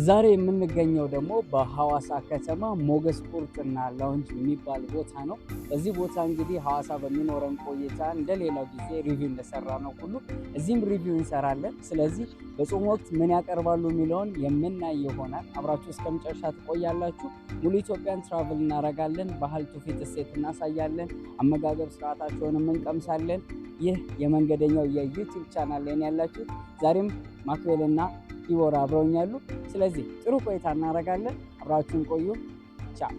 ዛሬ የምንገኘው ደግሞ በሐዋሳ ከተማ ሞገስ ቁርጥና ላውንጅ የሚባል ቦታ ነው። በዚህ ቦታ እንግዲህ ሐዋሳ በሚኖረን ቆይታ እንደሌላው ጊዜ review እንደሰራነው ሁሉ እዚህም review እንሰራለን። ስለዚህ በጾም ወቅት ምን ያቀርባሉ የሚለውን የምናይ ይሆናል። አብራችሁ እስከ መጨረሻ ትቆያላችሁ። ሙሉ ኢትዮጵያን travel እናደርጋለን። ባህል፣ ትውፊት፣ እሴት እናሳያለን። አመጋገብ ስርዓታቸውንም እንቀምሳለን። ይህ የመንገደኛው የ YouTube channel ላይ ያላችሁት ዛሬም ማክቤልና ዲቦራ አብረውኛሉ። ስለዚህ ጥሩ ቆይታ እናደርጋለን። አብራችሁን ቆዩ። ቻው።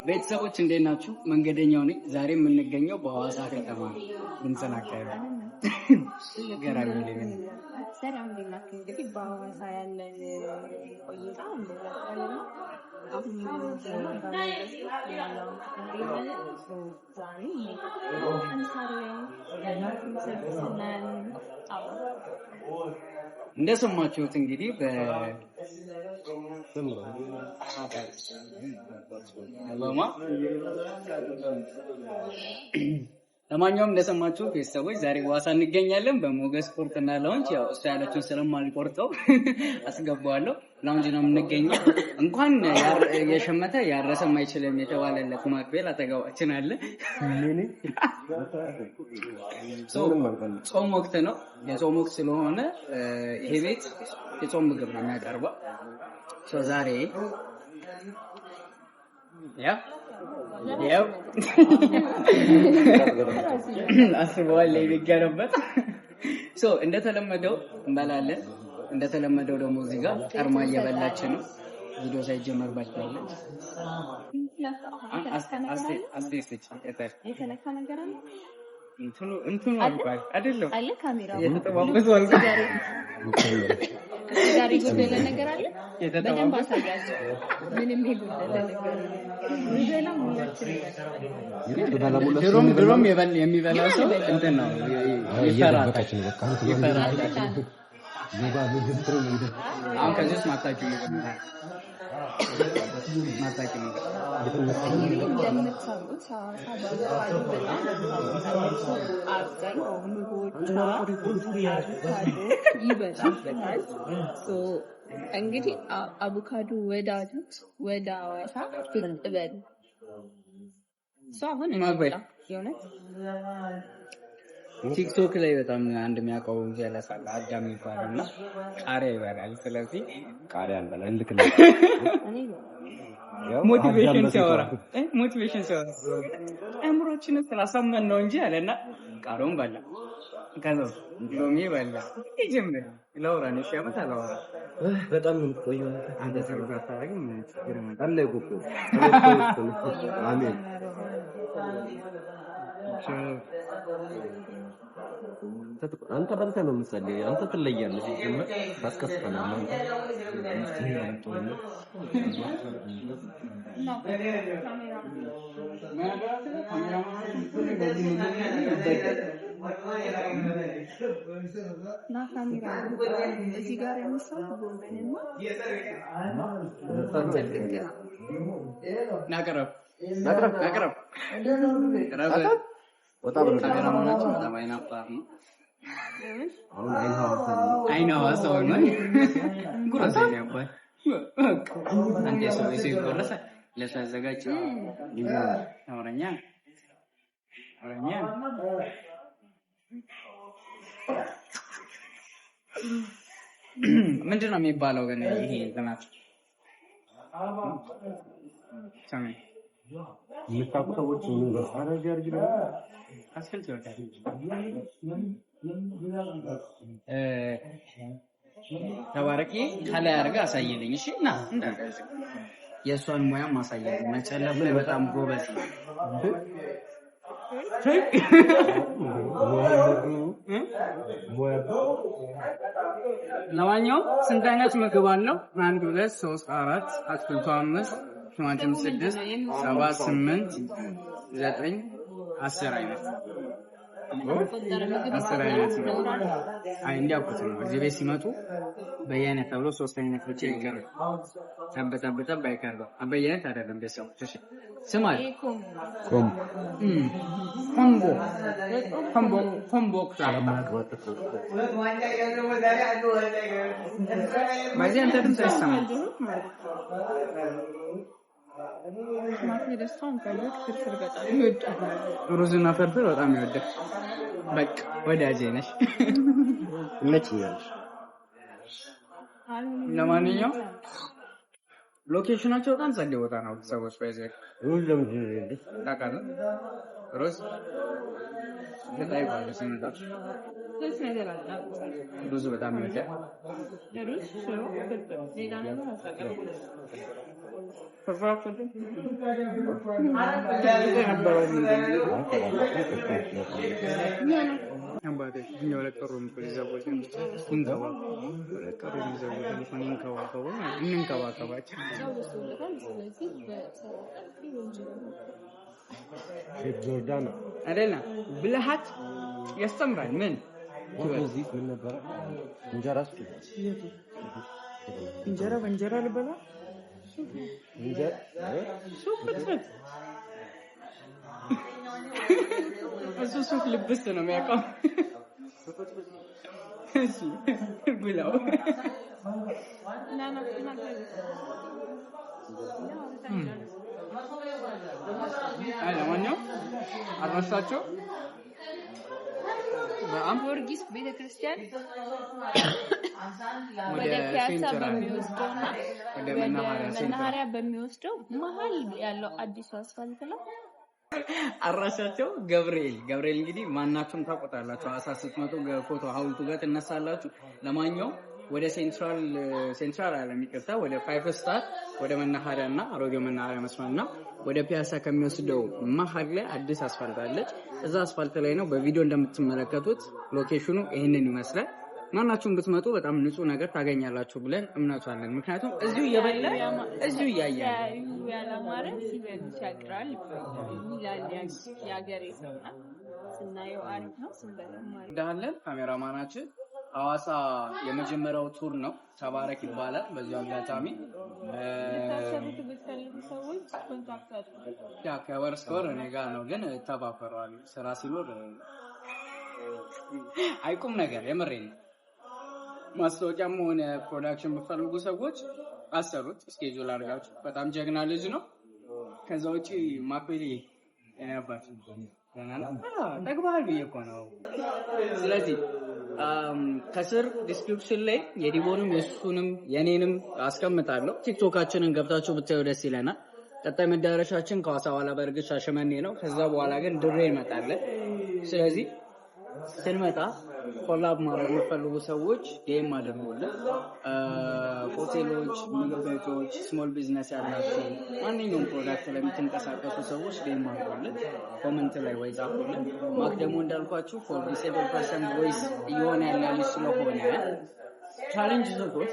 ቤተሰቦች እንዴት ናችሁ? መንገደኛው ነኝ። ዛሬ የምንገኘው በሐዋሳ ከተማ ነው። ድምፅን አካባቢ ገራሚ ሰላም እንዴት ናችሁ? እንግዲህ በሐዋሳ ያለን ቆይታ እንደዛ ነው። አሁን ዛሬ እንደሰማችሁት እንግዲህ በማ ለማንኛውም እንደሰማችሁ ቤተሰቦች ዛሬ ሐዋሳ እንገኛለን በሞገስ ቁርጥና ላውንጅ። ያው እሱ ያለችውን ስለማልቆርጠው አስገባዋለሁ። ላውንጅ ነው የምንገኘው። እንኳን የሸመተ ያረሰም አይችልም የተባለለት ማክቤል አጠገባችን አለ። ጾም ወቅት ነው። የጾም ወቅት ስለሆነ ይሄ ቤት የጾም ምግብ ነው የሚያቀርበው። ዛሬ ያ ያው አስበዋል የሚገረበት እንደተለመደው እንበላለን። እንደተለመደው ደግሞ እዚህ ጋር ቀርማ እየበላች ነው። ቪዲዮ ሳይጀመር በልታለች። የተነካ ነገር አለ እንትኑ አልቋል አይደለም? አለ ካሜራ የተጠባበሱ አልቋል። ጋር የጎደለ ነገር አለ። በደንብ አሳያቸው። ምንም የጎደለ ነገር የሚበላም ሁላችንም ድሮም ድሮም የሚበላ ሰው እንትን ነው ይፈራል ይፈራል። አሁን ከዚህ ውስጥ ማታውቂው ምግብ ማታውቂው ምግብ እንግዲህ እንደምታውቁት ሐዋሳ በአቮካዶ በጣም አብዛኛው ምግቦቿ አቮካዶ ይበዛበታል። እንግዲህ አቮካዶ ወዳጆች ወደ ሐዋሳ ብቅ በሉ። እሱ አሁን ማክቤል የእውነት ቲክቶክ ላይ በጣም አንድ የሚያውቀው ጀለስ አለ አዳም ይባላል እና ቃሪያ ይበላል። ስለዚህ ቃሪያ አንበላ ልክ motivation ሲያወራ motivation ሲያወራ አእምሮችንን ስላሳመን ነው እንጂ አለና ቃሪያውን በላ፣ ከዛ ሎሚ በላ። ይጀምር ለውራ ነው ሲያመጣ አላወራ በጣም ነው የምትቆየው። አንተ ሰርዝ አታደርግም። ምን ችግር መጣ? ጸለይኩ እኮ አሜን። አንተ በልተህ ነው የምትጸልየው። አንተ ትለያለህ። ሲጀመር ታስከፍተናል። ና ካሜራ እዚህ ጋር ያነሳሁት ጎመንና ናቅረብ ናቅረብ ወጣ ብሎ ካሜራማናችን በጣም አይናፋር ነው። አሁን አይን ሐዋሳ ነው። አይን ሐዋሳ ሆኗል። ጉረሳ ያባል አንተ ሰው ሰው ይጎረሳል። ለሱ ያዘጋጀ አውረኛ አውረኛ ምንድን ነው የሚባለው ግን ይሄ እንትናት ስሚ የምታውቁ ሰዎች ምን አረዚ አርጊ ነው አትክልት ይወዳል። ተባረኪ ከላይ አድርገህ አሳየልኝ። እሺ ና እንዳትቀርጽ። የእሷን ሙያም አሳየልኝ። መጨለፍ ላይ በጣም ጎበዝ ነው። ለማንኛውም ስንት አይነት ምግብ አለው? 1 2 3 4 አትክልቱ 5 ቲማቲም 6 7 8 9 10 አይነት 10 አይነት ነው። አይ እንዲያውቁት ነው። እዚህ ቤት ሲመጡ በየአይነት ተብሎ 3 አይነት ብቻ ይቀርብ። ጠብ ጠብ ጠብ አይቀርብም። በየአይነት አይደለም ቤተሰቦች። እሺ ስማ ቆም ኮምቦ ኮምቦ ኮምቦ በዚህ አንተ ድምፅ አይሰማም። ሩዝና ፍርፍር በጣም ይወዳል። በቃ ወዳጄ ነሽ። ይመችኛል። ለማንኛውም location ኣቸው በጣም ጸዴ ቦታ ነው። ሰዎች በዚህ ሩዝ ለምንድን ነው እንዴ? ታውቃለህ? ሩዝ ተጠይቋል ሲመጣ ሶስት ነገር አለ። ሩዝ በጣም ይወዳል። ሩዝ፣ ሽሮ፣ ፍርፍር፣ ሌላ ነገር አታውቅም። የነበረው ምንድን ነው? አባቴ እኛ እንንከባከባቸው። ሰው በዝቶለታል። ስለዚህ በሰላጣ ወንጀል ነው። ሼፍ ጆርዳን አይደለ? ብልሃት ያስተምራል። ምን እዚህ ምን ነበረ? እንጀራ እስኪ እንጀራ በእንጀራ ልበላ እንጀራ ሱፍ ፍትፍት እሱ ሱፍ ልብስ ነው የሚያውቀው። እሺ ብላው። አይ ለማንኛውም አድራሻቸው በጣም ጊዮርጊስ ቤተክርስቲያን ወደ ወደ ፒያሳ ሴንትራል በሚወስደውና ወደ ወደ መናኸሪያ ሴንትራል መናኸሪያ በሚወስደው መሀል ያለው አዲሱ አስፋልት ነው። አድራሻቸው ገብርኤል ገብርኤል እንግዲህ ማናችሁም ታውቁታላችሁ። ሐዋሳ ስትመጡ ፎቶ ሐውልቱ ጋር ትነሳላችሁ። ለማንኛውም ወደ ሴንትራል ሴንትራል አይደለም ይቅርታ፣ ወደ ፋይቭ ስታር ወደ መናኸሪያ እና አሮጌው መናኸሪያ መስመርና ወደ ፒያሳ ከሚወስደው መሀል ላይ አዲስ አስፋልት አለች። እዛ አስፋልት ላይ ነው። በቪዲዮ እንደምትመለከቱት location ኡ ይህንን ይመስላል። ማናችሁም ብትመጡ በጣም ንጹህ ነገር ታገኛላችሁ ብለን እምነቱ አለን። ምክንያቱም እዚሁ እየበላ እዚሁ እያየ ነው። ሲያዩ ያላማረ ሲበሉት ያቅራል ይላል የሀገሬ ሰው እና ስናየው አሪፍ ነው፣ ስንበላም አሪፍ ነው። እንዳለን ካሜራማናችን ሐዋሳ የመጀመሪያው tour ነው። ተባረክ ይባላል። በዚሁ አጋጣሚ ልታሰሩት ብትፈልጉ ሰዎች contact አድርጉ። ያ ከወር እስከ ወር እኔ ጋር ነው፣ ግን እተባበረዋለሁ። ስራ ሲኖር አይቁም ነገር የምሬን ነው። ማስታወቂያም ሆነ production የምትፈልጉ ሰዎች አሰሩት፣ schedule አድርጋችሁ። በጣም ጀግና ልጅ ነው። ከዛ ውጪ ማክቤል የኔ አባት ደህና ነህ? ጠግበሃል ብዬ እኮ ነው። ስለዚህ ከስር description ላይ የዲቦንም የእሱንም የኔንም አስቀምጣለሁ። ቲክቶካችንን ገብታችሁ ብታዩ ደስ ይለናል። ቀጣይ መዳረሻችን ከሐዋሳ በኋላ በእርግጥ ሻሸመኔ ነው። ከዛ በኋላ ግን ድሬ እንመጣለን። ስለዚህ ስንመጣ Collab ማድረግ የምትፈልጉ ሰዎች DM አድርጉልን። ሆቴሎች፣ ምግብ ቤቶች፣ small business ያላችሁ ማንኛውም product ላይ የምትንቀሳቀሱ ሰዎች DM አድርጉልን፣ comment ላይ ወይ ጻፉልን። ማክ ደግሞ እንዳልኳችሁ for disabled person voice እየሆነ ያለ ልጅ ስለሆነ challenge ሰጥቶት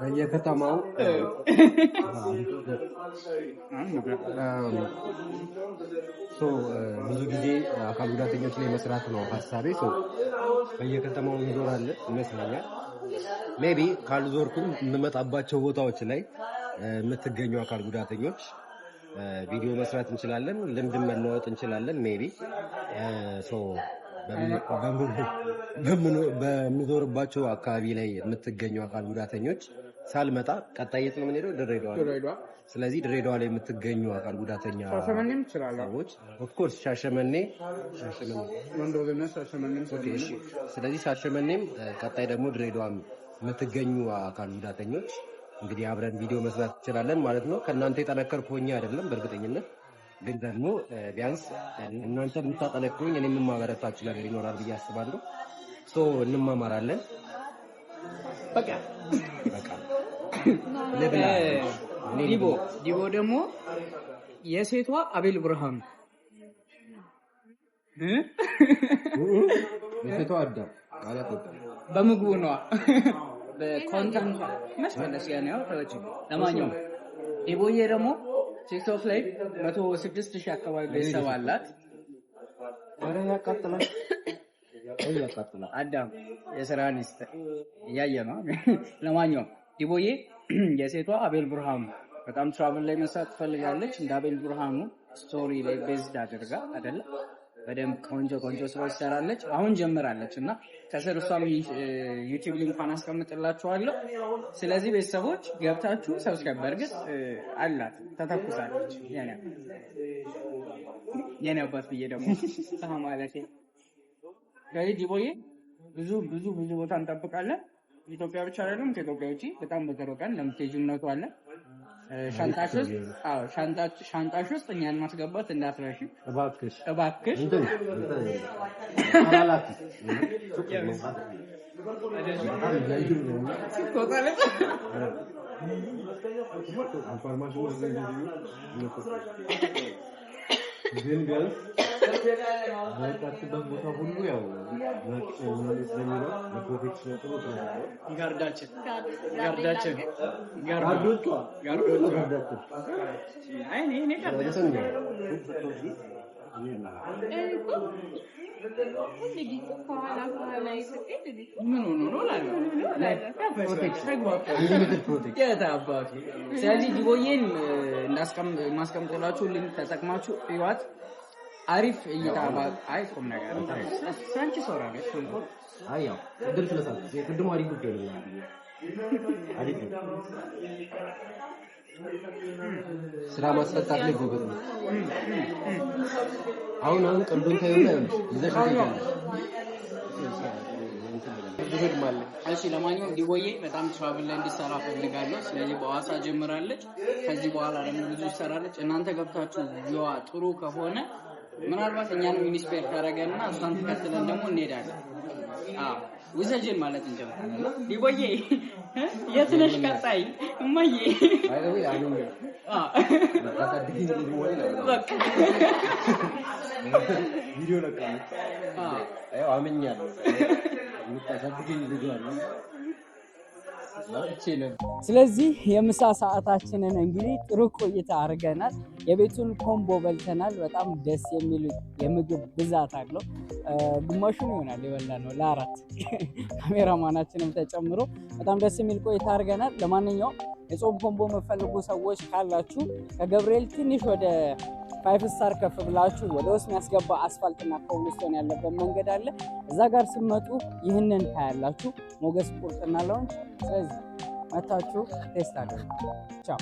በየከተማው so ብዙ ጊዜ አካል ጉዳተኞች ላይ መስራት ነው ሀሳቤ። So በየከተማው እንዞራለን ይመስለኛል። Maybe ካልዞርኩም የምመጣባቸው ቦታዎች ላይ የምትገኙ አካል ጉዳተኞች ቪዲዮ መስራት እንችላለን፣ ልምድን መለዋወጥ እንችላለን። Maybe so በምዞርባቸው አካባቢ ላይ የምትገኙ አካል ጉዳተኞች ሳልመጣ ቀጣይ የት ነው የምንሄደው? ድሬዳዋ ነው። ስለዚህ ድሬዳዋ ላይ የምትገኙ አካል ጉዳተኛ ሻሸመኔም ትችላለህ። ሰዎች of course ሻሸመኔ ሻሸመኔ ወንዶ ገነት ሻሸመኔም። Okay፣ እሺ። ስለዚህ ሻሸመኔም ቀጣይ ደግሞ ድሬዳዋም የምትገኙ አካል ጉዳተኞች እንግዲህ አብረን ቪዲዮ መስራት እንችላለን ማለት ነው። ከእናንተ የጠነከርኩ ሆኜ አይደለም በእርግጠኝነት፣ ግን ደግሞ ቢያንስ እናንተ የምታጠነክሩኝ እኔም የማበረታችሁ ነገር ይኖራል ብዬ አስባለሁ። So እንማማራለን። በቃ። በቃ ልብላ። እኔ ዲቦ ዲቦ ደግሞ የሴቷ አቤል ብርሃኑ እ? የሴቷ አዳም ቃላት ወጣ። በምግቡ ነዋ፣ በ content ቷ መች መለስ ያን ያው ተወጪ። ለማንኛውም ዲቦዬ ደግሞ ቲክቶክ ላይ 106,000 አካባቢ ቤተሰብ አላት። ኧረ ያቃጥላል፣ አይ ያቃጥላል። አዳም የስራን ይስጥ እያየ ነው። ለማንኛውም ዲቦዬ የሴቷ አቤል ብርሃኑ በጣም travel ላይ መስራት ትፈልጋለች። እንደ አቤል ብርሃኑ story ላይ based አድርጋ አይደለ በደንብ ቆንጆ ቆንጆ ስራዎች ትሰራለች። አሁን ጀምራለች እና ከስር እሷም ዩቲዩብ link ኳን አስቀምጥላችኋለሁ። ስለዚህ ቤተሰቦች ገብታችሁ subscribe። በእርግጥ አላት ተተኩሳለች። የኔ አባት ብዬ ደግሞ ማለቴ። ስለዚህ ዲቦዬ ብዙ ብዙ ብዙ ቦታ እንጠብቃለን። ኢትዮጵያ ብቻ አይደለም፣ ከኢትዮጵያ ውጭ በጣም በቅርብ ቀን ለምትሄጂው እምነቱ አለ። ሻንጣሽ ውስጥ፣ አዎ ሻንጣሽ ውስጥ እኛን ማስገባት እንዳትረሺ። እባክሽ። እባክሽ። እንትን አላላኪ በጣም እያዩ ነው እና ትወጣለች። ፋርማሲ ውስጥ ግን ቢያንስ በወጣችበት ቦታ ሁሉ ያው ስለሚለው ለ protection ጥሩ ነው። ጋርዳችን ጋርዳችን ጋርዶቿ። ጋርዶቿ። ጋርዳችን። አይ እኔ ጋርድ እንትን ነው። እኔ እኮ ሁል ጊዜ ከኋላ ከኋላ ስትሄድ እኔ ምን ሆኖ ነው እላለሁ። Unlimited protection። የት አባቱ። ስለዚህ ዲቦዬን ማስቀምጥላችሁ link ተጠቅማችሁ እዩዋት። አሪፍ እይታ አይ ቁም ነገር ሳንቺ ሰውራለች ሽንኩርት። አይ ያው ቅድም ስለሳት የቅድሙ አሪፍ ነው። አሪፍ ነው። ስራ ማስፈታት ላይ ጎበዝ ነው። አሁን አሁን ቀልዱን ታዩና ይኸውልሽ ይዘሽ ትሄጃለሽ። ብዙ ህልም አለ። እሺ ለማንኛውም ዲቦዬ በጣም travel ላይ እንዲሰራ ፈልጋለሁ። ስለዚህ በሐዋሳ ጀምራለች። ከዚህ በኋላ ደግሞ ብዙ ይሰራለች። እናንተ ገብታችሁ view ዋ ጥሩ ከሆነ ምናልባት እኛንም inspire ካደረገና እሷን ተከትለን ደግሞ እንሄዳለን። አዎ ውሰጅን ማለት እንጀምራለን። ዲቦዬ የት ነሽ? ቀጣይ እማዬ። By the way አምኜ ታሳድጊኝ ልጅ መሆኔን አምኛለሁ። በቃ። ቪዲዮ ለቃለች። ያው አምኛለሁ። የምታሳድገኝ ልጅ አለ። ስለዚህ የምሳ ሰዓታችንን እንግዲህ ጥሩ ቆይታ አድርገናል። የቤቱን combo በልተናል። በጣም ደስ የሚል የምግብ ብዛት አለው። ግማሹን ይሆናል የበላነው ለአራት ካሜራማናችንም ተጨምሮ በጣም ደስ የሚል ቆይታ አድርገናል። ለማንኛውም የጾም combo የምትፈልጉ ሰዎች ካላችሁ ከገብርኤል ትንሽ ወደ ፋይቭ ስታር ከፍ ብላችሁ ወደ ውስጥ የሚያስገባ አስፋልትና ኮብልስቶን ያለበት መንገድ አለ። እዛ ጋር ስትመጡ ይህንን ታያላችሁ፣ ሞገስ ቁርጥና ላውንጅ። ስለዚህ መታችሁ taste አድርጉ። ቻው።